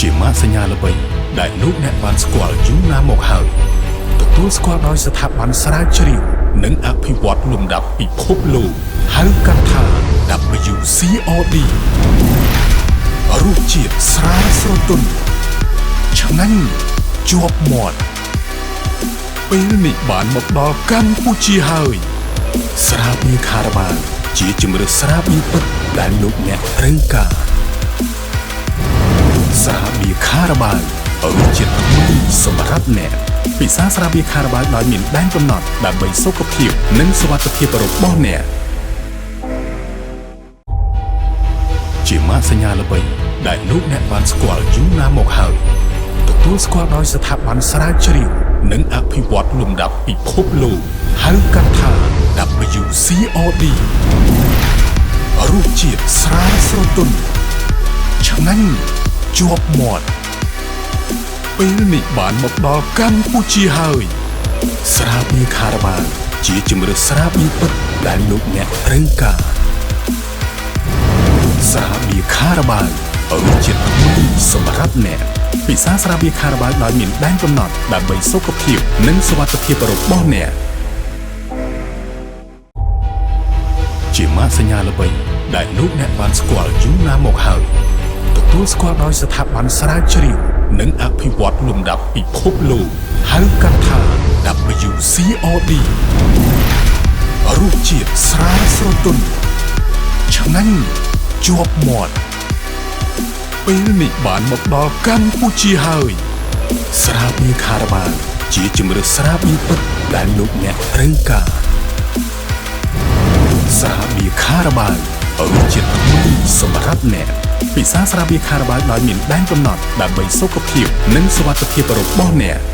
ជាម៉ាកសញ្ញាល្បីដែលលោកអ្នកបានស្គាល់យូរណាស់មកហើយទទួលស្គាល់ដោយស្ថាប័នស្រាវជ្រាវនិងអភិវឌ្ឍលំដាប់ពិភពលោកហៅកាត់ថា WCRD រសជាតិស្រាលស្រទន់ឆ្ងាញ់ជាប់មាត់ពេលនេះបានមកដល់កម្ពុជាហើយ ស្រាបៀរខារ៉ាបាវជាជម្រើសស្រាបៀរពិតដែលលោកអ្នកត្រូវការ ស្រាបៀរខារ៉ាបាវរសជាតិថ្មីសម្រាប់អ្នកពិសាស្រាបៀរខារ៉ាបាវដោយមានដែនកំណត់ដើម្បីសុខភាពនិងសុវត្ថិភាពរបស់អ្នកជាម៉ាកសញ្ញាល្បីដែលលោកអ្នកបានស្គាល់យូរណាស់មកហើយទទួលស្គាល់ដោយស្ថាប័នស្រាវជ្រាវនិងអភិវឌ្ឍលំដាប់ពិភពលោកហៅកាត់ថា WCRD រសជាតិស្រាលស្រទន់ឆ្ងាញ់ជាប់មាត់ពេលនេះបានមកដល់កម្ពុជាហើយ ស្រាបៀរខារ៉ាបាវជាជម្រើសស្រាបៀរពិតដែលលោកអ្នកត្រូវការ ស្រាបៀរខារ៉ាបាវរសជាតិថ្មីសម្រាប់អ្នកពិសាស្រាបៀរខារ៉ាបាវដោយមានដែនកំណត់ដើម្បីសុខភាពនិងសុវត្ថិភាពរបស់អ្នកជាម៉ាកសញ្ញាល្បីដែលលោកអ្នកបានស្គាល់យូរណាស់មកហើយទទួលស្គាល់ដោយស្ថាប័នស្រាវជ្រាវនិងអភិវឌ្ឍលំដាប់ពិភពលោកហៅកាត់ថា WCRD រសជាតិស្រាលស្រទន់ឆ្ងាញ់ជាប់មាត់ពេលនេះបានមកដល់កម្ពុជាហើយ ស្រាបៀរខារ៉ាបាវជាជម្រើសស្រាបៀរពិតដែលលោកអ្នកត្រូវការ ស្រាបៀរខារ៉ាបាវរសជាតិថ្មីសម្រាប់អ្នកពិសាស្រាបៀរខារ៉ាបាវដោយមានដែនកំណត់ដើម្បីសុខភាពនិងសុវត្ថិភាពរបស់អ្នក។